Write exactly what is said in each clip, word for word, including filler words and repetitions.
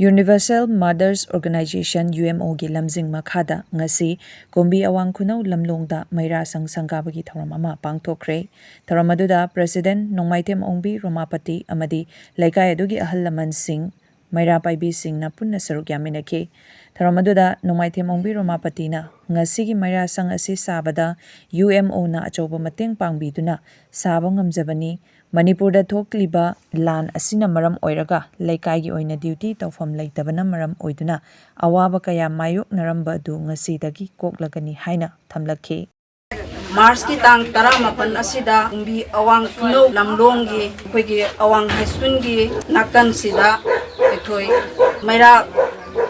Universal Mothers Organization, UMO ꯒꯤ ꯂꯝꯖꯤꯡ ꯃꯈꯥꯗ ꯉꯁꯤ ꯀꯨꯝꯕꯤ ꯑꯋꯥꯡ ꯈꯨꯅꯧ ꯂꯝꯂꯣꯡꯗ ꯃꯩꯔꯥ ꯁꯪ ꯁꯪꯒꯥꯕꯒꯤ ꯊꯧꯔꯝ ꯑꯃ ꯄꯥꯡꯊꯣꯛꯈ꯭ꯔꯦ꯫ ꯊꯧꯔꯝ ꯑꯗꯨꯗ President ꯅꯣꯡꯃꯥꯏꯊꯦꯝ ꯑꯣꯡꯕꯤ ꯔꯣꯃꯥꯄꯇꯤ ꯑꯃꯗꯤ ꯂꯩꯀꯥꯏ ꯑꯗꯨꯒꯤ ꯑꯍꯜ ꯂꯃꯟꯁꯤꯡ, ꯃꯩꯔꯥ ꯄꯥꯏꯕꯤꯁꯤꯡꯅ ꯄꯨꯟꯅ ꯁꯔꯨꯛ ꯌꯥꯃꯤꯟꯅꯈꯤ꯫ ꯊꯧꯔꯝ ꯑꯗꯨꯗ ꯅꯣꯡꯃꯥꯏꯊꯦꯝ ꯑꯣꯡꯕꯤ ꯔꯣꯃꯥꯄꯇꯤꯅ ꯉꯁꯤꯒꯤ ꯃꯩꯔꯥ ꯁꯪ ꯑꯁꯤ ꯁꯥꯕꯗ UMO ꯅ ꯑꯆꯧꯕ ꯃꯇꯦꯡ ꯄꯥꯡꯕꯤꯗꯨꯅ ꯁꯥꯕ ꯉꯝꯖꯕꯅꯤ꯫ ꯃꯅꯤꯄꯨꯔꯗ ꯊꯣꯛꯂꯤꯕ ꯂꯥꯟ ꯑꯁꯤꯅ ꯃꯔꯝ ꯑꯣꯏꯔꯒ ꯂꯩꯀꯥꯏꯒꯤ ꯑꯣꯏꯅ duty ꯇꯧꯐꯝ ꯂꯩꯇꯕꯅ ꯃꯔꯝ ꯑꯣꯏꯗꯨꯅ ꯑꯋꯥꯕ ꯀꯌꯥ ꯃꯥꯌꯣꯛꯅꯔꯝꯕ ꯑꯗꯨ ꯉꯁꯤꯗꯒꯤ ꯀꯣꯛꯂꯒꯅꯤ ꯍꯥꯏꯅ ꯊꯝꯂꯛꯈꯤ꯫ ꯃꯥꯔꯆꯀꯤ ꯇꯥꯡ ꯇꯔꯥꯃꯥꯄꯟ ꯑꯁꯤꯗ ꯀꯨꯝꯕꯤ ꯑꯋꯥꯡ ꯈꯨꯅꯧ ꯂꯝꯂꯣꯡꯒꯤ ꯑꯩꯈꯣꯏꯒꯤ ꯑꯋꯥꯡ ꯍꯥꯏ ꯁ꯭ꯀꯨꯜꯒꯤ ꯅꯥꯀꯟꯁꯤꯗ ꯑꯩꯈꯣꯏ ꯃꯩꯔꯥ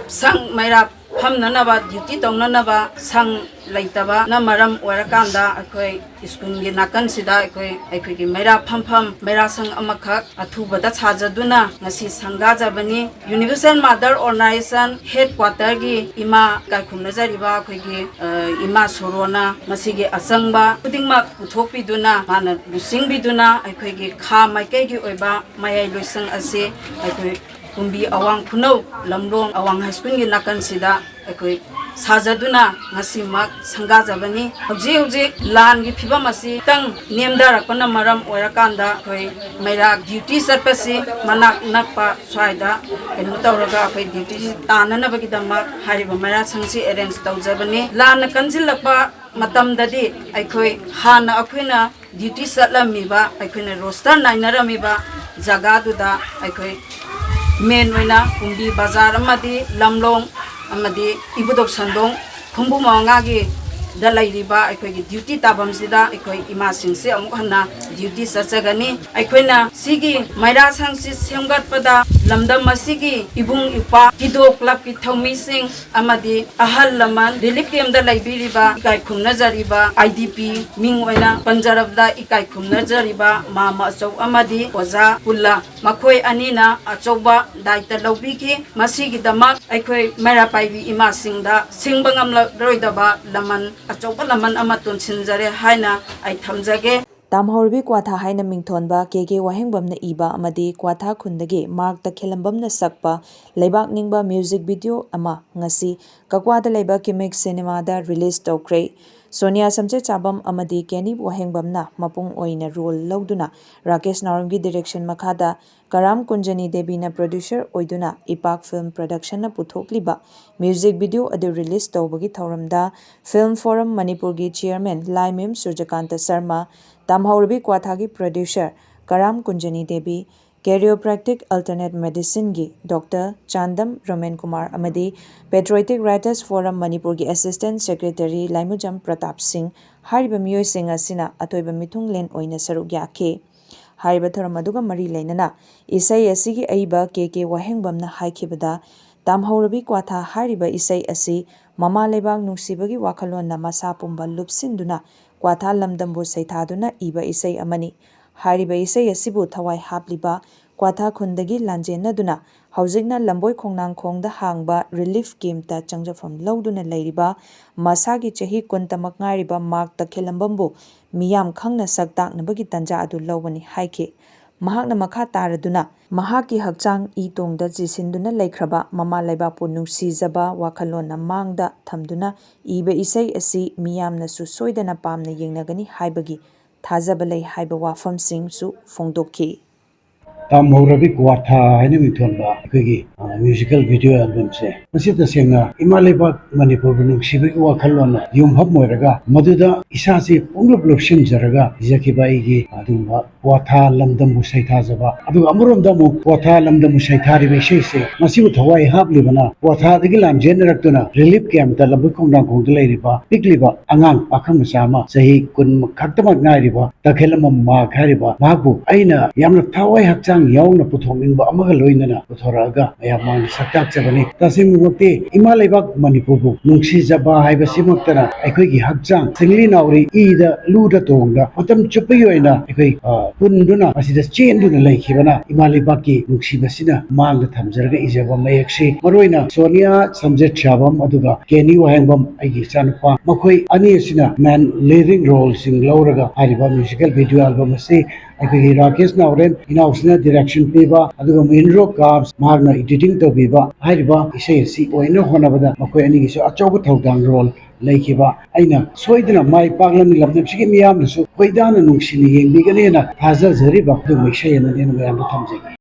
ꯁꯪ, ꯃꯩꯔꯥ ꯐꯝꯅꯅꯕ, duty ꯇꯧꯅꯅꯕ ꯁꯪ ꯂꯩꯇꯕꯅ ꯃꯔꯝ ꯑꯣꯏꯔꯀꯥꯟꯗ ꯑꯩꯈꯣꯏ ꯁ꯭ꯀꯨꯜꯒꯤ ꯅꯥꯀꯟꯁꯤꯗ ꯑꯩꯈꯣꯏ, ꯑꯩꯈꯣꯏꯒꯤ ꯃꯩꯔꯥ ꯐꯝꯐꯝ, ꯃꯩꯔꯥ ꯁꯪ ꯑꯃꯈꯛ ꯑꯊꯨꯕꯗ ꯁꯥꯖꯗꯨꯅ ꯉꯁꯤ ꯁꯪꯒꯥꯖꯕꯅꯤ꯫ Universal Mother Organization headquarter ꯒꯤ ꯏꯃꯥ ꯏꯀꯥꯏ ꯈꯨꯝꯅꯖꯔꯤꯕ ꯑꯩꯈꯣꯏꯒꯤ, ꯑ, ꯏꯃꯥ ꯁꯣꯔꯣꯅ ꯃꯁꯤꯒꯤ ꯑꯆꯪꯕ ꯈꯨꯗꯤꯡꯃꯛ ꯄꯨꯊꯣꯛꯄꯤꯗꯨꯅ, ꯃꯥꯅ ꯂꯨꯆꯤꯡꯕꯤꯗꯨꯅ ꯑꯩꯈꯣꯏꯒꯤ ꯈꯥ ꯃꯥꯏꯀꯩꯒꯤ ꯑꯣꯏꯕ ꯃꯌꯥꯏ ꯂꯣꯏꯁꯪ ꯑꯁꯤ ꯑꯩꯈꯣꯏ ꯀꯨꯝꯕꯤ ꯑꯋꯥꯡ ꯈꯨꯅꯧ ꯂꯝꯂꯣꯡ ꯑꯋꯥꯡ ꯍꯥꯏ ꯁ꯭ꯀꯨꯜꯒꯤ ꯅꯥꯀꯟꯁꯤꯗ ꯑꯩꯈꯣꯏ ꯁꯥꯖꯗꯨꯅ ꯉꯁꯤꯃꯛ ꯁꯪꯒꯥꯖꯕꯅꯤ꯫ ꯍꯧꯖꯤꯛ ꯍꯧꯖꯤꯛ ꯂꯥꯟꯒꯤ ꯐꯤꯕꯝ ꯑꯁꯤ ꯈꯤꯇꯪ ꯅꯦꯝꯊꯔꯛꯄꯅ ꯃꯔꯝ ꯑꯣꯏꯔꯀꯥꯟꯗ ꯑꯩꯈꯣꯏ ꯃꯩꯔꯥ duty ꯆꯠꯄꯁꯤ ꯃꯅꯥꯛ ꯅꯛꯄ ꯁ꯭ꯋꯥꯏꯗ ꯀꯩꯅꯣ ꯇꯧꯔꯒ ꯑꯩꯈꯣꯏ duty ꯁꯤ ꯇꯥꯅꯅꯕꯒꯤꯗꯃꯛ ꯍꯥꯏꯔꯤꯕ ꯃꯩꯔꯥ ꯁꯪꯁꯤ arrange ꯇꯧꯖꯕꯅꯤ꯫ ꯂꯥꯟꯅ ꯀꯟꯁꯤꯜꯂꯛꯄ ꯃꯇꯝꯗꯗꯤ ꯑꯩꯈꯣꯏ ꯍꯥꯟꯅ ꯑꯩꯈꯣꯏꯅ duty ꯆꯠꯂꯝꯃꯤꯕ, ꯑꯩꯈꯣꯏꯅ roster ꯅꯥꯏꯅꯔꯝꯃꯤꯕ ꯖꯒꯥꯗꯨꯗ ꯑꯩꯈꯣꯏ main ꯑꯣꯏꯅ ꯀꯨꯝꯕꯤ ꯕꯖꯥꯔ ꯑꯃꯗꯤ ꯂꯝꯂꯣꯡ ꯑꯃꯗꯤ ꯏꯕꯨꯙꯧ ꯁꯟꯗꯣꯡ ꯈꯣꯡꯕꯨ ꯃꯉꯥꯒꯤꯗ ꯂꯩꯔꯤꯕ ꯑꯩꯈꯣꯏꯒꯤ duty ꯇꯥꯐꯝꯁꯤꯗ ꯑꯩꯈꯣꯏ ꯏꯃꯥꯁꯤꯡꯁꯦ ꯑꯃꯨꯛ ꯍꯟꯅ duty ꯆꯠꯆꯒꯅꯤ꯫ ꯑꯩꯈꯣꯏꯅ ꯁꯤꯒꯤ ꯃꯩꯔꯥ ꯁꯪꯁꯤ ꯁꯦꯝꯒꯠꯄꯗ ꯂꯝꯗꯝ ꯑꯁꯤꯒꯤ ꯏꯕꯨꯡ ꯏꯄ꯭ꯋꯥ, ꯊꯤꯗꯣꯛ ꯂꯥꯞꯀꯤ ꯊꯧꯃꯤꯁꯤꯡ ꯑꯃꯗꯤ ꯑꯍꯜ ꯂꯃꯟ, relief camp ꯇ ꯂꯩꯕꯤꯔꯤꯕ, ꯏꯀꯥꯏ ꯈꯨꯝꯅꯖꯔꯤꯕ, IDP ꯃꯤꯡ ꯑꯣꯏꯅ ꯄꯟꯖꯔꯕꯗ ꯏꯀꯥꯏ ꯈꯨꯝꯅꯖꯔꯤꯕ ꯃꯥꯃ ꯑꯆꯧ ꯑꯃꯗꯤ ꯑꯣꯖꯥ ꯄꯨꯜꯂ, ꯃꯈꯣꯏ ꯑꯅꯤꯅ ꯑꯆꯧꯕ ꯗꯥꯏꯇ ꯂꯧꯕꯤꯈꯤ꯫ ꯃꯁꯤꯒꯤꯗꯃꯛ ꯑꯩꯈꯣꯏ ꯃꯩꯔꯥ ꯄꯥꯏꯕꯤ ꯏꯃꯥꯁꯤꯡꯗ ꯁꯤꯡꯕ ꯉꯝꯂꯔꯣꯏꯗꯕ ꯂꯃꯟ, ꯑꯆꯧꯕ ꯂꯃꯟ ꯑꯃ ꯇꯣꯟꯁꯤꯟꯖꯔꯦ ꯍꯥꯏꯅ ꯑꯩ ꯊꯝꯖꯒꯦ꯫ ꯇꯥꯝꯍꯧꯔꯕꯤ ꯀ꯭ꯋꯥꯊꯥ ꯍꯥꯏꯅ ꯃꯤꯡꯊꯣꯟꯕ ꯀꯦ ꯀꯦ ꯋꯥꯍꯦꯡꯕꯝꯅ ꯏꯕ ꯑꯃꯗꯤ ꯀ꯭ꯋꯥꯊꯥ ꯈꯨꯟꯗꯒꯤ ꯃꯥꯔꯛ ꯇꯈꯦꯜꯂꯝꯕꯝꯅ ꯁꯛꯄ ꯂꯩꯕꯥꯛ ꯅꯤꯡꯕ ꯃ꯭ꯌꯨꯖꯤꯛ ꯚꯤꯗꯤꯑꯣ ꯑꯃ ꯉꯁꯤ ꯀꯛꯋꯥꯗ ꯂꯩꯕ ꯀꯤꯃꯤꯛ ꯁꯤꯅꯦꯃꯥꯗ ꯔꯤꯂꯤꯖ ꯇꯧꯈ꯭ꯔꯦ꯫ ꯁꯣꯅꯤꯌꯥ ꯁꯝꯆꯦꯠꯆꯥꯕꯝ ꯑꯃꯗꯤ ꯀꯦꯅꯤ ꯋꯥꯍꯦꯡꯕꯝꯅ ꯃꯄꯨꯡ ꯑꯣꯏꯅ ꯔꯣꯜ ꯂꯧꯗꯨꯅ ꯔꯥꯀꯦꯁ ꯅꯥꯎꯔꯦꯝꯒꯤ ꯗꯤꯔꯦꯛꯁꯟ ꯃꯈꯥꯗ ꯀꯔꯥꯝ ꯀꯨꯟꯖꯅꯤ ꯗꯦꯕꯤꯅ ꯄ꯭ꯔꯣꯗ꯭ꯌꯨꯁꯔ ꯑꯣꯏꯗꯨꯅ ꯏꯄꯥꯛ ꯐꯤꯜꯝ ꯄ꯭ꯔꯗꯛꯁꯟꯅ ꯄꯨꯊꯣꯛꯂꯤꯕ ꯃ꯭ꯌꯨꯖꯤꯛ ꯚꯤꯗꯤꯑꯣ ꯑꯗꯨ ꯔꯤꯂꯤꯖ ꯇꯧꯕꯒꯤ ꯊꯧꯔꯝꯗ ꯐꯤꯜꯝ ꯐꯣꯔꯝ ꯃꯅꯤꯄꯨꯔꯒꯤ ꯆꯤꯌꯔꯃꯦꯟ ꯂꯥꯏꯃꯌꯨꯝ ꯁꯨꯔꯖꯀꯥꯟꯇ ꯁꯔꯃ, ꯇꯥꯝꯍꯧꯔꯕꯤ ꯀ꯭ꯋꯥꯊꯥꯒꯤ producer Karam Kunjani Devi, chiropractic alternate ꯃꯦꯗꯤꯁꯤꯟꯒꯤ ꯗꯣꯛꯇꯔ ꯆꯥꯟꯗꯝ ꯔꯣꯃꯦꯟ ꯀꯨꯃꯥꯔ ꯑꯃꯗꯤ ꯄꯦꯇ꯭ꯔꯣꯏꯇꯤꯛ ꯔꯥꯏꯇꯔꯁ ꯐꯣꯔꯝ ꯃꯅꯤꯄꯨꯔꯒꯤ ꯑꯦꯁꯤꯁꯇꯦꯟ ꯁꯦꯀ꯭ꯔꯦꯇꯔꯤ ꯂꯥꯏꯃꯨꯖꯝ ꯄ꯭ꯔꯇꯥꯞ ꯁꯤꯡ ꯍꯥꯏꯔꯤꯕ ꯃꯤꯑꯣꯏꯁꯤꯡ ꯑꯁꯤꯅ ꯑꯊꯣꯏꯕ ꯃꯤꯊꯨꯡꯂꯦꯟ ꯑꯣꯏꯅ ꯁꯔꯨꯛ ꯌꯥꯈꯤ꯫ ꯍꯥꯏꯔꯤꯕ ꯊꯧꯔꯝ ꯑꯗꯨꯒ ꯃꯔꯤ ꯂꯩꯅꯅ ꯏꯁꯩ ꯑꯁꯤꯒꯤ ꯑꯏꯕ ꯀꯦ ꯀꯦ ꯋꯥꯍꯦꯡꯕꯝꯅ ꯍꯥꯏꯈꯤꯕꯗ, ꯇꯥꯝꯍꯧꯔꯕꯤ ꯀ꯭ꯋꯥꯊꯥ ꯍꯥꯏꯔꯤꯕ ꯏꯁꯩ ꯑꯁꯤ ꯃꯃꯥ ꯂꯩꯕꯥꯛ ꯅꯨꯡꯁꯤꯕꯒꯤ ꯋꯥꯈꯜꯂꯣꯟꯅ ꯃꯁꯥ ꯄꯨꯝꯕ ꯂꯨꯞꯁꯤꯟꯗꯨꯅ ꯀ꯭ꯋꯥꯊꯥ ꯂꯝꯗꯝꯕꯨ ꯁꯩꯊꯥꯗꯨꯅ ꯏꯕ ꯏꯁꯩ ꯑꯃꯅꯤ꯫ ꯍꯥꯏꯔꯤꯕ ꯏꯁꯩ ꯑꯁꯤꯕꯨ ꯊꯋꯥꯏ ꯍꯥꯞꯂꯤꯕ ꯀ꯭ꯋꯥꯊꯥ ꯈꯨꯟꯗꯒꯤ ꯂꯥꯟꯖꯦꯟꯅꯗꯨꯅ ꯍꯧꯖꯤꯛꯅ ꯂꯝꯕꯣꯏ ꯈꯣꯡꯅꯥꯡꯈꯣꯡꯗ ꯍꯥꯡꯕ ꯔꯤꯂꯤꯐ ꯀꯦꯝꯞꯇ ꯆꯪꯖꯐꯝ ꯂꯧꯗꯨꯅ ꯂꯩꯔꯤꯕ ꯃꯁꯥꯒꯤ ꯆꯍꯤ ꯀꯨꯟꯇꯃꯛ ꯉꯥꯏꯔꯤꯕ ꯃꯥꯔꯛ ꯇꯈꯦꯜꯂꯝꯕꯝꯕꯨ ꯃꯤꯌꯥꯝ ꯈꯪꯅ ꯁꯛ ꯇꯥꯛꯅꯕꯒꯤ ꯇꯥꯟꯖꯥ ꯑꯗꯨ ꯂꯧꯕꯅꯤ ꯍꯥꯏꯈꯤ꯫ ꯃꯍꯥꯛꯅ ꯃꯈꯥ ꯇꯥꯔꯗꯨꯅ ꯃꯍꯥꯛꯀꯤ ꯍꯛꯆꯥꯡ ꯏ ꯇꯣꯡꯗ ꯆꯤꯁꯤꯟꯗꯨꯅ ꯂꯩꯈ꯭ꯔꯕ ꯃꯃꯥ ꯂꯩꯕꯥꯛꯄꯨ ꯅꯨꯡꯁꯤꯖꯕ ꯋꯥꯈꯜꯂꯣꯟꯅ ꯃꯥꯡꯗ ꯊꯝꯗꯨꯅ ꯏꯕ ꯏꯁꯩ ꯑꯁꯤ ꯃꯤꯌꯥꯝꯅꯁꯨ ꯁꯣꯏꯗꯅ ꯄꯥꯝꯅ ꯌꯦꯡꯅꯒꯅꯤ ꯍꯥꯏꯕꯒꯤ ꯊꯥꯖꯕ ꯂꯩ ꯍꯥꯏꯕ ꯋꯥꯐꯝꯁꯤꯡꯁꯨ ꯐꯣꯡꯗꯣꯛꯈꯤ꯫ ꯇꯥꯝꯍꯧꯔꯕꯤ ꯀ꯭ꯋꯥꯊꯥ ꯍꯥꯏꯅ ꯃꯤꯡꯊꯣꯟꯕ ꯑꯩꯈꯣꯏꯒꯤ ꯃ꯭ꯌꯨꯖꯤꯀꯦꯜ ꯚꯤꯗꯤꯑꯣ ꯑꯦꯜꯕꯝꯁꯦ, ꯃꯁꯤ ꯇꯁꯦꯡꯅ ꯏꯃꯥ ꯂꯩꯕꯥꯛ ꯃꯅꯤꯄꯨꯔꯕꯨ ꯅꯨꯡꯁꯤꯕꯒꯤ ꯋꯥꯈꯜꯂꯣꯟꯅ ꯌꯨꯝꯐꯝ ꯑꯣꯏꯔꯒ, ꯃꯗꯨꯗ ꯏꯁꯥꯁꯤ ꯄꯨꯡꯂꯨꯞ ꯂꯨꯞꯁꯤꯟꯖꯔꯒ ꯏꯖꯈꯤꯕ ꯑꯩꯒꯤ ꯑꯗꯨꯒꯨꯝꯕ ꯀ꯭ꯋꯥꯊꯥ ꯂꯝꯗꯝꯕꯨ ꯁꯩꯊꯥꯖꯕ, ꯑꯗꯨꯒ ꯑꯃꯔꯣꯝꯗ ꯑꯃꯨꯛ ꯀ꯭ꯋꯥꯊꯥ ꯂꯝꯗꯝꯕꯨ ꯁꯩꯊꯥꯔꯤꯕ ꯏꯁꯩꯁꯦ, ꯃꯁꯤꯕꯨ ꯊꯋꯥꯏ ꯍꯥꯞꯂꯤꯕꯅ ꯀ꯭ꯋꯥꯊꯥꯗꯒꯤ ꯂꯥꯟꯖꯦꯟꯅꯔꯛꯇꯨꯅ ꯔꯤꯂꯤꯐ ꯀꯦꯝꯞꯇ ꯂꯝꯕꯣꯏ ꯈꯣꯡꯅꯥꯡꯈꯣꯡꯗ ꯂꯩꯔꯤꯕ ꯄꯤꯛꯂꯤꯕ ꯑꯉꯥꯡ ꯄꯥꯈꯪ ꯃꯆꯥ ꯑꯃ, ꯆꯍꯤ ꯀꯨꯟ ꯈꯛꯇꯃꯛ ꯉꯥꯏꯔꯤꯕ ꯇꯈꯦꯜꯂꯝꯕꯝ ꯃꯥꯔꯛ ꯍꯥꯏꯔꯤꯕ ꯃꯍꯥꯛꯄꯨ ꯑꯩꯅ ꯌꯥꯝꯅ ꯊꯋꯥꯏ ꯍꯛꯆꯥꯡ ꯌꯥꯎꯅ ꯄꯨꯊꯣꯛꯅꯤꯡꯕ ꯑꯃꯒ ꯂꯣꯏꯅꯅ ꯄꯨꯊꯣꯔꯛꯑꯒ ꯃꯌꯥꯝ ꯃꯥꯡꯗ ꯁꯛꯇꯥꯛꯆꯕꯅꯤ꯫ ꯇꯁꯦꯡꯕꯃꯛꯇꯤ ꯏꯃꯥ ꯂꯩꯕꯥꯛ ꯃꯅꯤꯄꯨꯔꯕꯨ ꯅꯨꯡꯁꯤꯖꯕ ꯍꯥꯏꯕꯁꯤꯃꯛꯇꯅ ꯑꯩꯈꯣꯏꯒꯤ ꯍꯛꯆꯥꯡ, ꯁꯤꯡꯂꯤ ꯅꯥꯎꯔꯤ, ꯏꯗ ꯂꯨꯗ ꯇꯣꯡꯗ ꯃꯇꯝ ꯆꯨꯞꯄꯒꯤ ꯑꯣꯏꯅ ꯑꯩꯈꯣꯏ, ꯑ, ꯄꯨꯟꯗꯨꯅ ꯃꯁꯤꯗ ꯆꯦꯟꯗꯨꯅ ꯂꯩꯈꯤꯕꯅ ꯏꯃꯥ ꯂꯩꯕꯥꯛꯀꯤ ꯅꯨꯡꯁꯤꯕꯁꯤꯅ ꯃꯥꯡꯗ ꯊꯝꯖꯔꯒ ꯏꯖꯕ ꯃꯌꯦꯛꯁꯤ꯫ ꯃꯔꯨꯑꯣꯏꯅ ꯁꯣꯅꯤꯌꯥ ꯁꯝꯖꯦꯠꯁꯥꯕꯝ ꯑꯗꯨꯒ ꯀꯦꯅꯤ ꯋꯥꯍꯦꯡꯕꯝ, ꯑꯩꯒꯤ ꯏꯆꯥꯅꯨꯄꯥ, ꯃꯈꯣꯏ ꯑꯅꯤ ꯑꯁꯤꯅ main leading roleꯁꯤꯡ ꯂꯧꯔꯒ ꯍꯥꯏꯔꯤꯕ musical video album ꯑꯁꯤ ꯑꯩꯈꯣꯏꯒꯤ ꯔꯥꯀꯦꯁ ꯅꯥꯎꯔꯦꯝ ꯏꯅꯥꯎꯁꯤꯅ direction ꯄꯤꯕ, ꯑꯗꯨꯒ ꯃꯍꯤꯟꯗ꯭ꯔꯣ ꯀꯥꯝꯁ ꯃꯍꯥꯛꯅ editing ꯇꯧꯕꯤꯕ ꯍꯥꯏꯔꯤꯕ ꯏꯁꯩ ꯑꯁꯤ ꯑꯣꯏꯅ ꯍꯣꯠꯅꯕꯗ ꯃꯈꯣꯏ ꯑꯅꯤꯒꯤꯁꯨ ꯑꯆꯧꯕ ꯊꯧꯗꯥꯡ role ꯂꯩꯈꯤꯕ꯫ ꯑꯩꯅ ꯁꯣꯏꯗꯅ ꯃꯥꯏ ꯄꯥꯛꯂꯅꯤ, ꯂꯝꯗꯝꯁꯤꯒꯤ ꯃꯤꯌꯥꯝꯅꯁꯨ ꯈꯣꯏꯗꯥꯅ ꯅꯨꯡꯁꯤꯅ ꯌꯦꯡꯕꯤꯒꯅꯤ ꯍꯥꯏꯅ ꯊꯥꯖꯖꯔꯤꯕ ꯑꯗꯨꯒꯨꯝꯕ ꯏꯁꯩ ꯑꯃꯅꯤ ꯍꯥꯏꯅ ꯃꯌꯥꯝꯗ ꯊꯝꯖꯒꯦ꯫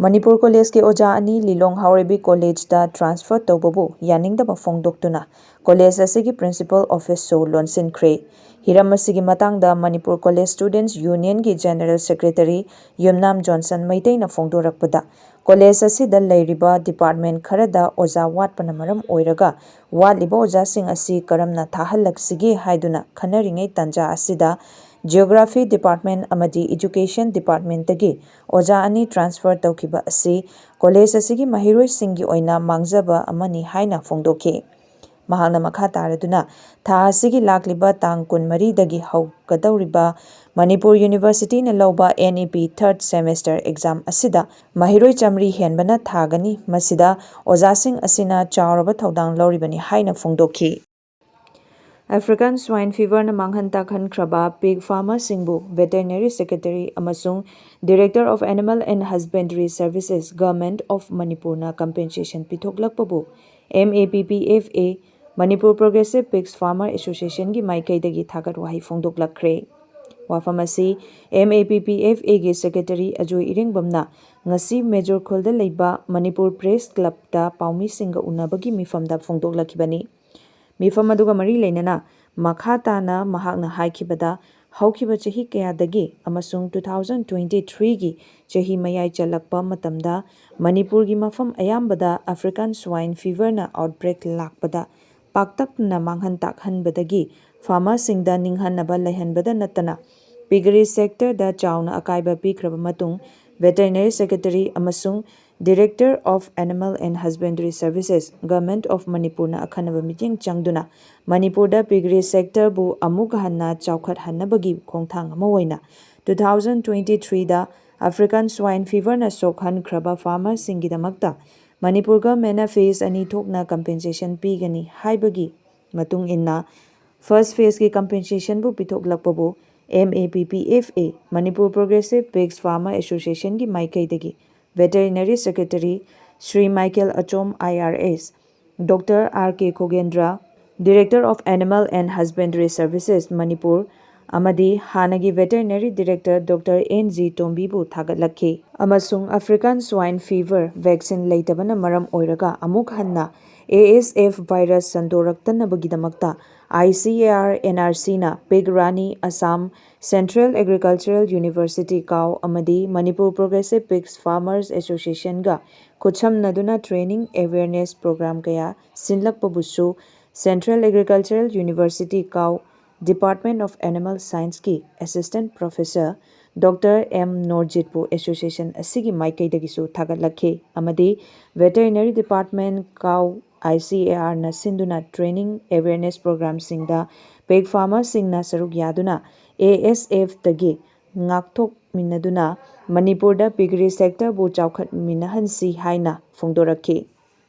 ꯃꯅꯤꯄꯨꯔ ꯀꯣꯂꯦꯖꯀꯤ ꯑꯣꯖꯥ ꯑꯅꯤ ꯂꯤꯂꯣꯡ ꯍꯥꯎꯔꯩꯕꯤ ꯀꯣꯂꯦꯖꯇ transfer ꯇꯧꯕꯕꯨ ꯌꯥꯅꯤꯡꯗꯕ ꯐꯣꯡꯗꯣꯛꯇꯨꯅ ꯀꯣꯂꯦꯖ ꯑꯁꯤꯒꯤ principal officeꯁꯨ ꯂꯣꯟꯁꯤꯟꯈ꯭ꯔꯦ꯫ ꯍꯤꯔꯝ ꯑꯁꯤꯒꯤ ꯃꯇꯥꯡꯗ Manipur college Students Unionꯒꯤ General Secretary ꯌꯨꯝꯅꯥꯝ ꯖꯣꯟꯁꯟ ꯃꯩꯇꯩꯅ ꯐꯣꯡꯗꯣꯔꯛꯄꯗ, ꯀꯣꯂꯦꯖ ꯑꯁꯤꯗ ꯂꯩꯔꯤꯕ department ꯈꯔꯗ ꯑꯣꯖꯥ ꯋꯥꯠꯄꯅ ꯃꯔꯝ ꯑꯣꯏꯔꯒ ꯋꯥꯠꯂꯤꯕ ꯑꯣꯖꯥꯁꯤꯡ ꯑꯁꯤ ꯀꯔꯝꯅ ꯊꯥꯍꯜꯂꯛꯁꯤꯒꯦ ꯍꯥꯏꯗꯨꯅ ꯈꯟꯅꯔꯤꯉꯩ ꯇꯥꯟꯖꯥ ꯑꯁꯤꯗ Geography Department ꯑꯃꯗꯤ Education Departmentꯇꯒꯤ ꯑꯣꯖꯥ ꯑꯅꯤ transfer ꯇꯧꯈꯤꯕ ꯑꯁꯤ ꯀꯣꯂꯦꯖ ꯑꯁꯤꯒꯤ ꯃꯍꯩꯔꯣꯏꯁꯤꯡꯒꯤ ꯑꯣꯏꯅ ꯃꯥꯡꯖꯕ ꯑꯃꯅꯤ ꯍꯥꯏꯅ ꯐꯣꯡꯗꯣꯛꯈꯤ꯫ ꯃꯍꯥꯛꯅ ꯃꯈꯥ ꯇꯥꯔꯗꯨꯅ, ꯊꯥ ꯑꯁꯤꯒꯤ ꯂꯥꯛꯂꯤꯕ ꯇꯥꯡ ꯀꯨꯟꯃꯔꯤꯗꯒꯤ ꯍꯧꯒꯗꯧꯔꯤꯕ ꯃꯅꯤꯄꯨꯔ Universityꯅ ꯂꯧꯕ NEP third semester exam ꯑꯁꯤꯗ ꯃꯍꯩꯔꯣꯏ ꯆꯥꯃꯔꯤ ꯍꯦꯟꯕꯅ ꯊꯥꯒꯅꯤ꯫ ꯃꯁꯤꯗ ꯑꯣꯖꯥꯁꯤꯡ ꯑꯁꯤꯅ ꯆꯥꯎꯔꯕ ꯊꯧꯗꯥꯡ ꯂꯧꯔꯤꯕꯅꯤ ꯍꯥꯏꯅ ꯐꯣꯡꯗꯣꯛꯈꯤ꯫ African Swine Feverꯅ ꯃꯥꯡꯍꯟ ꯇꯥꯛꯍꯟꯈ꯭ꯔꯕ pig farmerꯁꯤꯡꯕꯨ Veterinary Secretary ꯑꯃꯁꯨꯡ Director of Animal and Husbandry Services, Government of Manipurꯅ compensation ꯄꯤꯊꯣꯛꯂꯛꯄꯕꯨ MAPPFA, Manipur Progressive Pigs Farmer Associationꯒꯤ ꯃꯥꯏꯀꯩꯗꯒꯤ ꯊꯥꯒꯠ ꯋꯥꯍꯩ ꯐꯣꯡꯗꯣꯛꯂꯛꯈ꯭ꯔꯦ꯫ ꯋꯥꯐꯝ ꯑꯁꯤ MAPPFAꯒꯤ Secretary ꯑꯖꯣꯏ ꯏꯔꯦꯡꯕꯝꯅ ꯉꯁꯤ ꯃꯦꯖꯣꯔ ꯈꯨꯜꯗ ꯂꯩꯕ ꯃꯅꯤꯄꯨꯔ Press Clubꯇ ꯄꯥꯎꯃꯤꯁꯤꯡꯒ ꯎꯅꯕꯒꯤ ꯃꯤꯐꯝꯗ ꯐꯣꯡꯗꯣꯛꯂꯛꯈꯤꯕꯅꯤ꯫ ꯃꯤꯐꯝ ꯑꯗꯨꯒ ꯃꯔꯤ ꯂꯩꯅꯅ ꯃꯈꯥ ꯇꯥꯅ ꯃꯍꯥꯛꯅ ꯍꯥꯏꯈꯤꯕꯗ, ꯍꯧꯈꯤꯕ ꯆꯍꯤ ꯀꯌꯥꯗꯒꯤ ꯑꯃꯁꯨꯡ two thousand twenty threeꯒꯤ ꯆꯍꯤ ꯃꯌꯥꯏ ꯆꯜꯂꯛꯄ ꯃꯇꯝꯗ ꯃꯅꯤꯄꯨꯔꯒꯤ ꯃꯐꯝ ꯑꯌꯥꯝꯕꯗ African Swine Feverꯅ outbreak ꯂꯥꯛꯄꯗ ꯄꯥꯛꯇꯛꯅ ꯃꯥꯡꯍꯟ ꯇꯥꯛꯍꯟꯕꯗꯒꯤ ꯐꯥꯔꯃꯔꯁꯤꯡꯗ ꯅꯤꯡꯍꯟꯅꯕ ꯂꯩꯍꯟꯕꯗ ꯅꯠꯇꯅ ꯄꯤꯒꯔꯤ ꯁꯦꯛꯇꯔꯗ ꯆꯥꯎꯅ ꯑꯀꯥꯏꯕ ꯄꯤꯈ꯭ꯔꯕ ꯃꯇꯨꯡ ꯚꯦꯇꯔꯤꯅꯔꯤ ꯁꯦꯀ꯭ꯔꯦꯇꯔꯤ ꯑꯃꯁꯨꯡ Director of Animal and Husbandry Services, Government of ꯃꯅꯤꯄꯨꯔꯅ ꯑꯈꯟꯅꯕ ꯃꯤꯠꯌꯦꯡ ꯆꯪꯗꯨꯅ ꯃꯅꯤꯄꯨꯔꯗ ꯄꯤꯒꯔꯤ ꯁꯦꯛꯇꯔꯕꯨ ꯑꯃꯨꯛ ꯍꯟꯅ ꯆꯥꯎꯈꯠꯍꯟꯅꯕꯒꯤ ꯈꯣꯡꯊꯥꯡ ꯑꯃ ꯑꯣꯏꯅ two thousand twenty threeꯗ African Swine Feverꯅ ꯁꯣꯛꯍꯟꯈ꯭ꯔꯕ ꯐꯥꯔꯃꯔꯁꯤꯡꯒꯤꯗꯃꯛꯇ Manipur ꯒꯚꯔꯟꯃꯦꯟꯅ ꯐꯦꯁ ꯑꯅꯤ ꯊꯣꯛꯅ ꯀꯝꯄꯦꯟꯁꯦꯁꯟ ꯄꯤꯒꯅꯤ ꯍꯥꯏꯕꯒꯤ ꯃꯇꯨꯡ ꯏꯟꯅ first ꯐꯦꯁꯀꯤ ꯀꯝꯄꯦꯟꯁꯦꯁꯟꯕꯨ ꯄꯤꯊꯣꯛꯂꯛꯄꯕꯨ M A P P F A, Manipur Progressive Pigs Farmer Associationꯒꯤ ꯃꯥꯏꯀꯩꯗꯒꯤ veterinary secretary Shri Michael Achom, I R S, Doctor R K Khogendra, Director of Animal and Husbandry Services, Manipur, ꯑꯃꯗꯤ ꯍꯥꯟꯅꯒꯤ ꯚꯦꯇꯔꯤꯅꯔꯤ ꯗꯤꯔꯦꯛꯇꯔ ꯗꯣꯛꯇꯔ ꯑꯦꯟ ꯖꯤ ꯇꯣꯝꯕꯤꯕꯨ ꯊꯥꯒꯠꯂꯛꯈꯤ ꯑꯃꯁꯨꯡ African Swine Fever vaccine ꯂꯩꯇꯕꯅ ꯃꯔꯝ ꯑꯣꯏꯔꯒ ꯑꯃꯨꯛ ꯍꯟꯅ A S F virus ꯁꯟꯗꯣꯔꯛꯇꯅꯕꯒꯤꯗꯃꯛꯇ I C A R N R Cꯅ Pig Rani Assam, Central Agricultural University, CAU, ꯑꯃꯗꯤ Manipur Progressive Pigs Farmers Associationꯒ ꯈꯨꯠꯁꯝꯅꯗꯨꯅ training awareness program ꯀꯌꯥ ꯁꯤꯟꯂꯛꯄꯕꯨꯁꯨ Central Agricultural University, CAU, Department of Animal Scienceꯀꯤ Assistant Professor Doctor M ꯅꯣꯔꯖꯤꯠꯄꯨ association ꯑꯁꯤꯒꯤ ꯃꯥꯏꯀꯩꯗꯒꯤꯁꯨ ꯊꯥꯒꯠꯂꯛꯈꯤ ꯑꯃꯗꯤ Veterinary Department, CAU, I C A Rꯅ ꯁꯤꯟꯗꯨꯅ training awareness programꯁꯤꯡꯗ pig farmerꯁꯤꯡꯅ ꯁꯔꯨꯛ ꯌꯥꯗꯨꯅ A S Fꯇꯒꯤ ꯉꯥꯛꯊꯣꯛꯃꯤꯟꯅꯗꯨꯅ ꯃꯅꯤꯄꯨꯔꯗ piggery sectorꯕꯨ ꯆꯥꯎꯈꯠꯃꯤꯟꯅꯍꯟꯁꯤ ꯍꯥꯏꯅ ꯐꯣꯡꯗꯣꯔꯛꯈꯤ꯫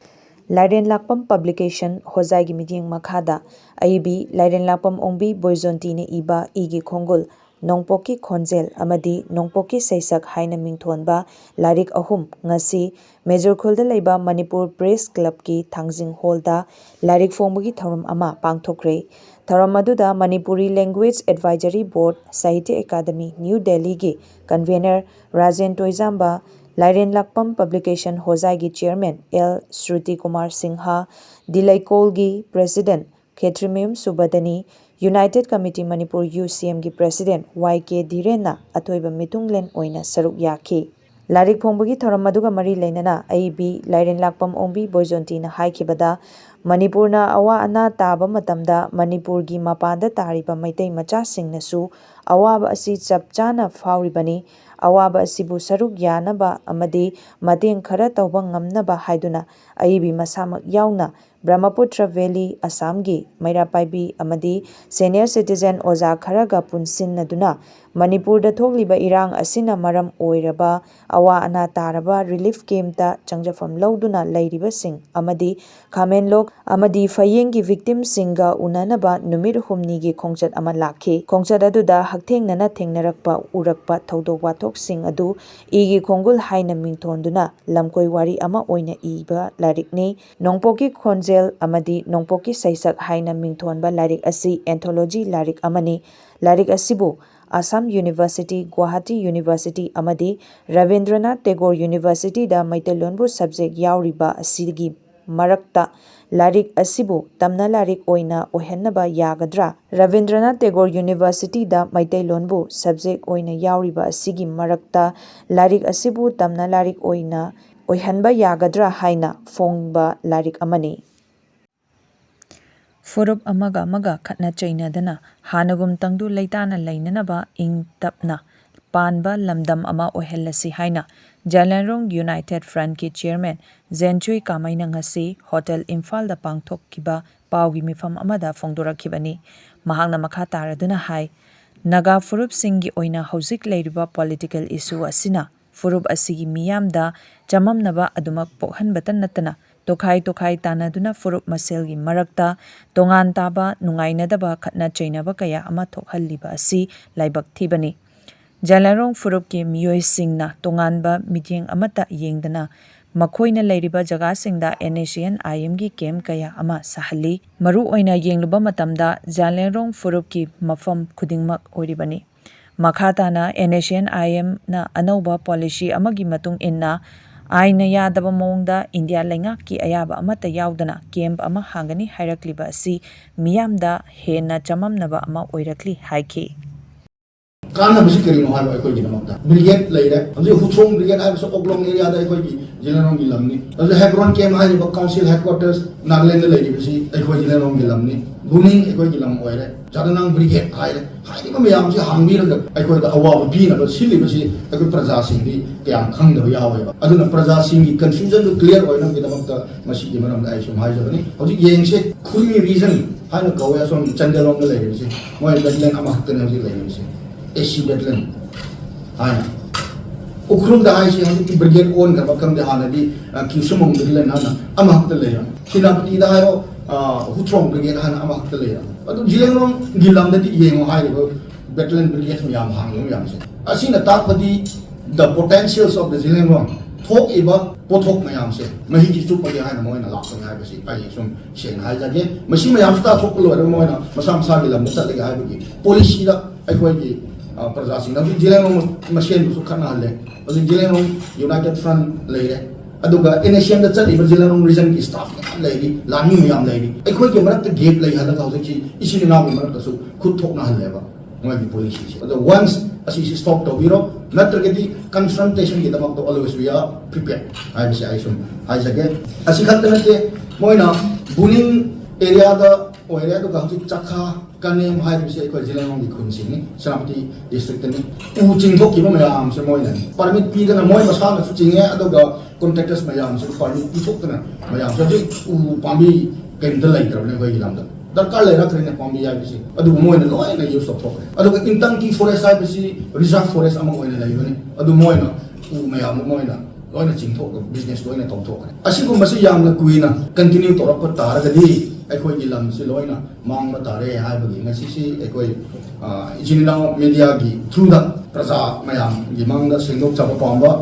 ꯂꯥꯏꯔꯦꯟ Lakpam Publication ꯍꯣꯖꯥꯏꯒꯤ ꯃꯤꯠꯌꯦꯡ ꯃꯈꯥꯗ ꯑꯏꯕꯤ ꯂꯥꯏꯔꯦꯟ ꯂꯥꯛꯄꯝ ꯑꯣꯡꯕꯤ ꯕꯣꯏꯖꯣꯟꯇꯤꯅ ꯏꯕ ꯏꯒꯤ ꯈꯣꯡꯒꯨꯜ ꯅꯣꯡꯄꯣꯛꯀꯤ ꯈꯣꯟꯖꯦꯜ ꯑꯃꯗꯤ ꯅꯣꯡꯄꯣꯛꯀꯤ ꯁꯩꯁꯛ ꯍꯥꯏꯅ ꯃꯤꯡꯊꯣꯟꯕ ꯂꯥꯏꯔꯤꯛ ꯑꯍꯨꯝ ꯉꯁꯤ ꯃꯦꯖꯨꯔꯈꯨꯜꯗ ꯂꯩꯕ ꯃꯅꯤꯄꯨꯔ Press Clubꯀꯤ ꯊꯥꯡꯖꯤꯡ ꯍꯣꯜꯗ ꯂꯥꯏꯔꯤꯛ ꯐꯣꯡꯕꯒꯤ ꯊꯧꯔꯝ ꯑꯃ ꯄꯥꯡꯊꯣꯛꯈ꯭ꯔꯦ꯫ ꯊꯧꯔꯝ ꯑꯗꯨꯗ Manipuri Language Advisory Board, Sahitya Academy, New Delhiꯒꯤ convener ꯔꯥꯖꯦꯟ ꯇꯣꯏꯖꯥꯝꯕ, ꯂꯥꯏꯔꯦꯟ ꯂꯥꯛꯄꯝ Publication ꯍꯣꯖꯥꯏꯒꯤ chairman L Shruti Kumar Singha, the ꯂꯩꯀꯣꯜꯒꯤ president Khetrimayum Subadani, United Committee Manipur, U C Mꯒꯤ president ꯋꯥꯏ ꯀꯦ ꯙꯤꯔꯦꯟꯅ ꯑꯊꯣꯏꯕ ꯃꯤꯊꯨꯡꯂꯦꯟ ꯑꯣꯏꯅ ꯁꯔꯨꯛ ꯌꯥꯈꯤ꯫ ꯂꯥꯏꯔꯤꯛ ꯐꯣꯡꯕꯒꯤ ꯊꯧꯔꯝ ꯑꯗꯨꯒ ꯃꯔꯤ ꯂꯩꯅꯅ ꯑꯏꯕꯤ ꯂꯥꯏꯔꯦꯟ ꯂꯥꯛꯄꯝ ꯑꯣꯡꯕꯤ ꯕꯣꯏꯖꯣꯟꯇꯤꯅ ꯍꯥꯏꯈꯤꯕꯗ, ꯃꯅꯤꯄꯨꯔꯅ ꯑꯋꯥ ꯑꯅꯥ ꯇꯥꯕ ꯃꯇꯝꯗ ꯃꯅꯤꯄꯨꯔꯒꯤ ꯃꯄꯥꯟꯗ ꯇꯥꯔꯤꯕ ꯃꯩꯇꯩ ꯃꯆꯥꯁꯤꯡꯅꯁꯨ ꯑꯋꯥꯕ ꯑꯁꯤ ꯆꯞ ꯆꯥꯅ ꯐꯥꯎꯔꯤꯕꯅꯤ꯫ ꯑꯋꯥꯕ ꯑꯁꯤꯕꯨ ꯁꯔꯨꯛ ꯌꯥꯅꯕ ꯑꯃꯗꯤ ꯃꯇꯦꯡ ꯈꯔ ꯇꯧꯕ ꯉꯝꯅꯕ ꯍꯥꯏꯗꯨꯅ ꯑꯏꯕꯤ ꯃꯁꯥꯃꯛ ꯌꯥꯎꯅ ꯕ꯭ꯔꯍꯃꯄꯨꯇ꯭ꯔ ꯚꯦꯂꯤ, ꯑꯁꯥꯝꯒꯤ ꯃꯩꯔꯥ ꯄꯥꯏꯕꯤ ꯑꯃꯗꯤ senior citizen ꯑꯣꯖꯥ ꯈꯔꯒ ꯄꯨꯟꯁꯤꯟꯅꯗꯨꯅ ꯃꯅꯤꯄꯨꯔꯗ ꯊꯣꯛꯂꯤꯕ ꯏꯔꯥꯡ ꯑꯁꯤꯅ ꯃꯔꯝ ꯑꯣꯏꯔꯕ ꯑꯋꯥ ꯑꯅꯥ ꯇꯥꯔꯕ relief campꯇ ꯆꯪꯖꯐꯝ ꯂꯧꯗꯨꯅ ꯂꯩꯔꯤꯕꯁꯤꯡ ꯑꯃꯗꯤ ꯈꯥꯃꯦꯟꯂꯣꯛ ꯑꯃꯗꯤ ꯐꯌꯦꯡꯒꯤ victimꯁꯤꯡꯒ ꯎꯅꯅꯕ ꯅꯨꯃꯤꯠ ꯍꯨꯝꯅꯤꯒꯤ ꯈꯣꯡꯆꯠ ꯑꯃ ꯂꯥꯛꯈꯤ꯫ ꯈꯣꯡꯆꯠ ꯑꯗꯨꯗ ꯍꯛꯊꯦꯡꯅꯅ ꯊꯦꯡꯅꯔꯛꯄ, ꯎꯔꯛꯄ ꯊꯧꯗꯣꯛ ꯋꯥꯊꯣꯛꯁꯤꯡ ꯑꯗꯨ ꯏꯒꯤ ꯈꯣꯡꯒꯨꯜ ꯍꯥꯏꯅ ꯃꯤꯡꯊꯣꯟꯗꯨꯅ ꯂꯝꯀꯣꯏ ꯋꯥꯔꯤ ꯑꯃ ꯑꯣꯏꯅ ꯏꯕ ꯂꯥꯏꯔꯤꯛꯅꯤ꯫ ꯅꯣꯡꯄꯣꯛꯀꯤ ꯈꯣꯟꯖꯦꯜ ꯑꯃꯗꯤ ꯅꯣꯡꯄꯣꯛꯀꯤ ꯁꯩꯁꯛ ꯍꯥꯏꯅ ꯃꯤꯡꯊꯣꯟꯕ ꯂꯥꯏꯔꯤꯛ ꯑꯁꯤ anthology ꯂꯥꯏꯔꯤꯛ ꯑꯃꯅꯤ꯫ ꯂꯥꯏꯔꯤꯛ ꯑꯁꯤꯕꯨ Assam University, Guwahati University ꯑꯃꯗꯤ ꯔꯕꯤꯟꯗ꯭ꯔꯅꯥꯊ ꯇꯦꯒꯣꯔ Universityꯗ ꯃꯩꯇꯩꯂꯣꯟꯕꯨ subject ꯌꯥꯎꯔꯤꯕ ꯑꯁꯤꯒꯤ ꯃꯔꯛꯇ ꯂꯥꯏꯔꯤꯛ ꯑꯁꯤꯕꯨ ꯇꯝꯅ ꯂꯥꯏꯔꯤꯛ ꯑꯣꯏꯅ ꯑꯣꯏꯍꯟꯅꯕ ꯌꯥꯒꯗ꯭ꯔꯥ? ꯔꯕꯤꯟꯗ꯭ꯔꯅꯥꯊ ꯇꯦꯒꯣꯔ Universityꯗ ꯃꯩꯇꯩꯂꯣꯟꯕꯨ subject ꯑꯣꯏꯅ ꯌꯥꯎꯔꯤꯕ ꯑꯁꯤꯒꯤ ꯃꯔꯛꯇ ꯂꯥꯏꯔꯤꯛ ꯑꯁꯤꯕꯨ ꯇꯝꯅ ꯂꯥꯏꯔꯤꯛ ꯑꯣꯏꯅ ꯑꯣꯏꯍꯟꯕ ꯌꯥꯒꯗ꯭ꯔꯥ ꯍꯥꯏꯅ ꯐꯣꯡꯕ ꯂꯥꯏꯔꯤꯛ ꯑꯃꯅꯤ꯫ ꯐꯨꯔꯨꯞ ꯑꯃꯒ ꯑꯃꯒ ꯈꯠꯅ ꯆꯩꯅꯗꯅ ꯍꯥꯟꯅꯒꯨꯝ ꯇꯪꯗꯨ ꯂꯩꯇꯥꯅ ꯂꯩꯅꯅꯕ ꯏꯪ ꯇꯞꯅ ꯄꯥꯟꯕ ꯂꯝꯗꯝ ꯑꯃ ꯑꯣꯏꯍꯜꯂꯁꯤ ꯍꯥꯏꯅ ꯖꯥꯂꯦꯟꯔꯣꯡ United Frontꯀꯤ chairman ꯖꯦꯟꯆꯨꯏ ꯀꯥꯃꯩꯅ ꯉꯁꯤ Hotel ꯏꯝꯐꯥꯜꯗ ꯄꯥꯡꯊꯣꯛꯈꯤꯕ ꯄꯥꯎꯒꯤ ꯃꯤꯐꯝ ꯑꯃꯗ ꯐꯣꯡꯗꯣꯔꯛꯈꯤꯕꯅꯤ꯫ ꯃꯍꯥꯛꯅ ꯃꯈꯥ ꯇꯥꯔꯗꯨꯅ ꯍꯥꯏ, ꯅꯥꯒꯥ ꯐꯨꯔꯨꯞꯁꯤꯡꯒꯤ ꯑꯣꯏꯅ ꯍꯧꯖꯤꯛ ꯂꯩꯔꯤꯕ political issue ꯑꯁꯤꯅ ꯐꯨꯔꯨꯞ ꯑꯁꯤꯒꯤ ꯃꯤꯌꯥꯝꯗ ꯆꯃꯝꯅꯕ ꯑꯗꯨꯃꯛ ꯄꯣꯛꯍꯟꯕꯇ ꯅꯠꯇꯅ, ꯇꯣꯈꯥꯏ ꯇꯣꯈꯥꯏ ꯇꯥꯅꯗꯨꯅ ꯐꯨꯔꯨꯞ ꯃꯁꯦꯜꯒꯤ ꯃꯔꯛꯇ ꯇꯣꯉꯥꯟ ꯇꯥꯕ, ꯅꯨꯡꯉꯥꯏꯅꯗꯕ, ꯈꯠꯅ ꯆꯩꯅꯕ ꯀꯌꯥ ꯑꯃ ꯊꯣꯛꯍꯜꯂꯤꯕ ꯑꯁꯤ ꯂꯥꯏꯕꯛ ꯊꯤꯕꯅꯤ꯫ ꯖꯥꯂꯦꯟꯔꯣꯡ ꯐꯨꯔꯨꯞꯀꯤ ꯃꯤꯑꯣꯏꯁꯤꯡꯅ ꯇꯣꯉꯥꯟꯕ ꯃꯤꯠꯌꯦꯡ ꯑꯃꯠꯇ ꯌꯦꯡꯗꯅ ꯃꯈꯣꯏꯅ ꯂꯩꯔꯤꯕ ꯖꯒꯥꯁꯤꯡꯗ NSCN-IMꯒꯤ camp ꯀꯌꯥ ꯑꯃ ꯁꯥꯍꯜꯂꯤ꯫ ꯃꯔꯨ ꯑꯣꯏꯅ ꯌꯦꯡꯂꯨꯕ ꯃꯇꯝꯗ ꯖꯥꯂꯦꯟꯔꯣꯡ ꯐꯨꯔꯨꯞꯀꯤ ꯃꯐꯝ ꯈꯨꯗꯤꯡꯃꯛ ꯑꯣꯏꯔꯤꯕꯅꯤ꯫ ꯃꯈꯥ ꯇꯥꯅ NSCN-IMꯅ ꯑꯅꯧꯕ policy ꯑꯃꯒꯤ ꯃꯇꯨꯡ ꯏꯟꯅ ꯑꯥꯏꯟꯅ ꯌꯥꯗꯕ ꯃꯑꯣꯡꯗ ꯏꯟꯗꯤꯌꯥ ꯂꯩꯉꯥꯛꯀꯤ ꯑꯌꯥꯕ ꯑꯃꯠꯇ ꯌꯥꯎꯗꯅ camp ꯑꯃ ꯍꯥꯡꯒꯅꯤ ꯍꯥꯏꯔꯛꯂꯤꯕ ꯑꯁꯤ ꯃꯤꯌꯥꯝꯗ ꯍꯦꯟꯅ ꯆꯃꯝꯅꯕ ꯑꯃ ꯑꯣꯏꯔꯛꯂꯤ ꯍꯥꯏꯈꯤ꯫ ꯀꯥꯟꯅꯕꯁꯤ ꯀꯔꯤꯅꯣ ꯍꯥꯏꯕ ꯑꯩꯈꯣꯏꯒꯤꯗꯃꯛꯇ ꯕ꯭ꯔꯤꯒꯦꯗ ꯂꯩꯔꯦ꯫ ꯍꯧꯖꯤꯛ ꯍꯨꯊ꯭ꯔꯣꯡ ꯕ꯭ꯔꯤꯒꯦꯗ ꯍꯥꯏꯕꯁꯤ ꯑꯣꯛꯂꯣꯡ ꯑꯦꯔꯤꯌꯥꯗ ꯑꯩꯈꯣꯏꯒꯤ ꯖꯤꯂꯦꯔꯣꯡꯒꯤ ꯂꯝꯅꯤ꯫ ꯑꯗꯨ ꯍꯦꯕ꯭ꯔꯣꯟ ꯀꯦꯝ ꯍꯥꯏꯔꯤꯕ ꯀꯥꯎꯟꯁꯤꯜ ꯍꯦꯗꯀ꯭ꯋꯥꯇꯔꯁ ꯅꯥꯒꯥꯂꯦꯟꯗ ꯂꯩꯔꯤꯕꯁꯤ ꯑꯩꯈꯣꯏ ꯖꯤꯂꯦꯔꯣꯡꯒꯤ ꯂꯝꯅꯤ꯫ ꯕꯨꯅꯤꯡ ꯑꯩꯈꯣꯏꯒꯤ ꯂꯝ ꯑꯣꯏꯔꯦ꯫ ꯖꯥꯗꯅꯥꯡ ꯕ꯭ꯔꯤꯒꯦꯗ ꯍꯥꯏꯔꯦ꯫ ꯍꯥꯏꯔꯤꯕ ꯃꯌꯥꯝꯁꯤ ꯍꯥꯡꯕꯤꯔꯒ ꯑꯩꯈꯣꯏꯗ ꯑꯋꯥꯕ ꯄꯤꯅꯕ ꯁꯤꯜꯂꯤꯕꯁꯤ ꯑꯩꯈꯣꯏ ꯄ꯭ꯔꯖꯥꯁꯤꯡꯗꯤ ꯀꯌꯥꯝ ꯈꯪꯗꯕ ꯌꯥꯎꯋꯦꯕ꯫ ꯑꯗꯨꯅ ꯄ꯭ꯔꯖꯥꯁꯤꯡꯒꯤ ꯀꯟꯐ꯭ꯌꯨꯖꯟꯗꯨ ꯀ꯭ꯂꯤꯌꯥꯔ ꯑꯣꯏꯅꯕꯒꯤꯗꯃꯛꯇ ꯃꯁꯤꯒꯤ ꯃꯔꯝꯗ ꯑꯩ ꯁꯨꯝ ꯍꯥꯏꯖꯕꯅꯤ꯫ ꯍꯧꯖꯤꯛ ꯌꯦꯡꯁꯦ, ꯈꯨꯔꯃꯤ ꯔꯤꯖꯟ ꯍꯥꯏꯅ ꯀꯧꯋꯦ ꯑꯁꯣꯝ ꯆꯥꯟꯗꯦꯜꯂꯣꯝꯗ ꯂꯩꯔꯤꯕꯁꯤ, ꯃꯣꯏ ꯕꯦꯇꯂꯦꯟ ꯑꯃꯈꯛꯇꯅꯦ ꯍꯧꯖꯤꯛ ꯂꯩꯔꯤꯕꯁꯤ, ꯑꯦ ꯁꯤ ꯕꯦꯇꯂꯦꯟ ꯍꯥꯏꯅ꯫ ꯎꯈ꯭ꯔꯨꯜꯗ ꯍꯥꯏꯁꯤ ꯍꯧꯖꯤꯛꯇꯤ ꯕ꯭ꯔꯤꯒꯦꯗ ꯑꯣꯟꯈ꯭ꯔꯕ ꯈꯪꯗꯦ, ꯍꯥꯟꯅꯗꯤ, ꯑ, ꯀ꯭ꯌꯨꯁꯨꯃꯣꯡ ꯕꯦꯇꯂꯦꯟ ꯍꯥꯏꯅ ꯑꯃꯈꯛꯇ ꯂꯩꯔꯝꯃꯤ꯫ ꯁꯦꯅꯥꯄꯇꯤꯗ ꯍꯥꯏꯔꯣ, ꯑ, ꯍꯨꯊ꯭ꯔꯣꯡ ꯕ꯭ꯔꯤꯒꯦꯗ ꯍꯥꯏꯅ ꯑꯃꯈꯛꯇ ꯂꯩꯔꯝꯃꯤ꯫ ꯑꯗꯨ ꯖꯤꯂꯦꯡꯔꯣꯡꯒꯤ ꯂꯝꯗꯗꯤ ꯌꯦꯡꯉꯣ ꯍꯥꯏꯔꯤꯕ ꯕꯦꯇꯂꯦꯟ ꯕ꯭ꯔꯤꯒꯦꯗ ꯃꯌꯥꯝ ꯍꯥꯡꯉꯤꯕ ꯃꯌꯥꯝꯁꯦ꯫ ꯑꯁꯤꯅ ꯇꯥꯛꯄꯗꯤ the potentials of the ꯖꯤꯂꯦꯡꯔꯣꯡ, ꯊꯣꯛꯏꯕ ꯄꯣꯠꯊꯣꯛ ꯃꯌꯥꯝꯁꯦ ꯃꯍꯤꯛꯁꯤ ꯆꯨꯞꯄꯒꯦ ꯍꯥꯏꯅ ꯃꯣꯏꯅ ꯂꯥꯛꯄꯅꯤ ꯍꯥꯏꯕꯁꯤ ꯑꯩ ꯁꯨꯝ ꯁꯦꯡꯅ ꯍꯥꯏꯖꯒꯦ꯫ ꯃꯁꯤ ꯃꯌꯥꯝꯁꯤ ꯇꯥꯊꯣꯛꯄ ꯂꯣꯏꯔꯒ ꯃꯣꯏꯅ ꯃꯁꯥ ꯃꯁꯥꯒꯤ ꯂꯝꯗ ꯆꯠꯂꯒꯦ ꯍꯥꯏꯕꯒꯤ ꯄꯣꯂꯤꯁꯤꯗ ꯑꯩꯈꯣꯏꯒꯤ, ꯑ, ꯄ꯭ꯔꯖꯥꯁꯤꯡꯅ ꯍꯧꯖꯤꯛ ꯖꯤꯂꯦꯡꯔꯣꯡ ꯃꯁꯦꯟꯕꯨꯁꯨ ꯈꯠꯅꯍꯜꯂꯦ꯫ ꯍꯧꯖꯤꯛ ꯖꯤꯂꯦꯡꯔꯣꯡ ꯌꯨꯅꯥꯏꯇꯦꯗ ꯐ꯭ꯔꯟꯠ ꯂꯩꯔꯦ, ꯑꯗꯨꯒ ꯑꯦꯟ ꯑꯦꯁ ꯑꯦꯝꯗ ꯆꯠꯂꯤꯕ ꯖꯤꯂꯦꯡꯔꯣꯡ ꯔꯤꯖꯟꯒꯤ ꯁ꯭ꯇꯥꯐ ꯃꯌꯥꯝ ꯂꯩꯔꯤ, ꯂꯥꯟꯃꯤ ꯃꯌꯥꯝ ꯂꯩꯔꯤ꯫ ꯑꯩꯈꯣꯏꯒꯤ ꯃꯔꯛꯇ ꯒꯦꯞ ꯂꯩꯍꯜꯂꯒ ꯍꯧꯖꯤꯛꯁꯤ ꯏꯆꯤꯜ ꯏꯅꯥꯎꯒꯤ ꯃꯔꯛꯇꯁꯨ ꯈꯨꯠ ꯊꯣꯛꯅꯍꯜꯂꯦꯕ ꯃꯣꯏꯒꯤ ꯄꯣꯂꯤꯁꯤꯁꯦ꯫ ꯑꯗꯣ ꯋꯟꯁ ꯑꯁꯤꯁꯤ ꯁ꯭ꯇꯣꯞ ꯇꯧꯕꯤꯔꯣ, ꯅꯠꯇ꯭ꯔꯒꯗꯤ ꯀꯟꯐ꯭ꯔꯟꯇꯦꯁꯟꯒꯤꯗꯃꯛꯇ always we are prepared ꯍꯥꯏꯕꯁꯦ ꯑꯩ ꯁꯨꯝ ꯍꯥꯏꯖꯒꯦ꯫ ꯑꯁꯤ ꯈꯛꯇ ꯅꯠꯇꯦ, ꯃꯣꯏꯅ ꯕꯨꯅꯤꯡ ꯑꯦꯔꯤꯌꯥꯗ ꯑꯣꯏꯔꯦ, ꯑꯗꯨꯒ ꯍꯧꯖꯤꯛ ꯆꯥꯈꯥ, ꯀꯅꯦꯝ ꯍꯥꯏꯔꯤꯕꯁꯦ ꯑꯩꯈꯣꯏ ꯖꯤꯂꯦꯡꯔꯣꯡꯒꯤ ꯈꯨꯟꯁꯤꯡꯅꯤ, ꯁꯦꯅꯥꯄꯇꯤ ꯗꯤꯁꯇ꯭ꯔꯤꯛꯇꯅꯤ꯫ ꯎ ꯆꯤꯡꯊꯣꯛꯈꯤꯕ ꯃꯌꯥꯝꯁꯦ ꯃꯣꯏꯅ ꯄꯥꯔꯃꯤꯠ ꯄꯤꯗꯅ ꯃꯣꯏ ꯃꯁꯥꯅꯁꯨ ꯆꯤꯡꯉꯦ, ꯑꯗꯨꯒ ꯀꯣꯟꯇ꯭ꯔꯦꯛꯇꯔꯁ ꯃꯌꯥꯝꯁꯨ ꯄꯥꯔꯃꯤꯠ ꯄꯤꯊꯣꯛꯇꯅ ꯃꯌꯥꯝꯁꯦ ꯍꯧꯖꯤꯛ ꯎ ꯄꯥꯝꯕꯤ ꯀꯩꯝꯇ ꯂꯩꯇ꯭ꯔꯕꯅꯦ ꯑꯩꯈꯣꯏꯒꯤ ꯂꯝꯗ꯫ ꯗꯔꯀꯥꯔ ꯂꯩꯔꯛꯇ꯭ꯔꯦꯅꯦ ꯄꯥꯝꯕꯤ ꯍꯥꯏꯕꯁꯤ, ꯑꯗꯨꯕꯨ ꯃꯣꯏꯅ ꯂꯣꯏꯅ ꯌꯨꯁ ꯇꯧꯊꯣꯛꯈ꯭ꯔꯦ꯫ ꯑꯗꯨꯒ ꯏꯟꯇꯪꯀꯤ ꯐꯣꯔꯦꯁ ꯍꯥꯏꯕꯁꯤ ꯔꯤꯖꯥꯔꯚ ꯐꯣꯔꯦꯁ ꯑꯃ ꯑꯣꯏꯅ ꯂꯩꯕꯅꯤ, ꯑꯗꯨ ꯃꯣꯏꯅ ꯎ ꯃꯌꯥꯝꯗꯨ ꯃꯣꯏꯅ ꯂꯣꯏꯅ ꯆꯤꯡꯊꯣꯛꯑꯒ ꯕꯤꯖꯤꯅꯦꯁ ꯂꯣꯏꯅ ꯇꯧꯊꯣꯛꯈ꯭ꯔꯦ꯫ ꯑꯁꯤꯒꯨꯝꯕꯁꯤ ꯌꯥꯝꯅ ꯀꯨꯏꯅ ꯀꯟꯇꯤꯅ꯭ꯌꯨ ꯇꯧꯔꯛꯄ ꯇꯥꯔꯒꯗꯤ ꯑꯩꯈꯣꯏꯒꯤ ꯂꯝꯁꯤ ꯂꯣꯏꯅ ꯃꯥꯡꯕ ꯇꯥꯔꯦ ꯍꯥꯏꯕꯒꯤ ꯉꯁꯤꯁꯤ ꯑꯩꯈꯣꯏ, ꯑ, ꯏꯆꯤꯟ ꯏꯅꯥꯎ ꯃꯦꯗꯤꯌꯥꯒꯤ ꯊ꯭ꯔꯨꯗ ꯄ꯭ꯔꯖꯥ ꯃꯌꯥꯝꯒꯤ ꯃꯥꯡꯗ ꯁꯦꯡꯗꯣꯛꯆꯕ ꯄꯥꯝꯕ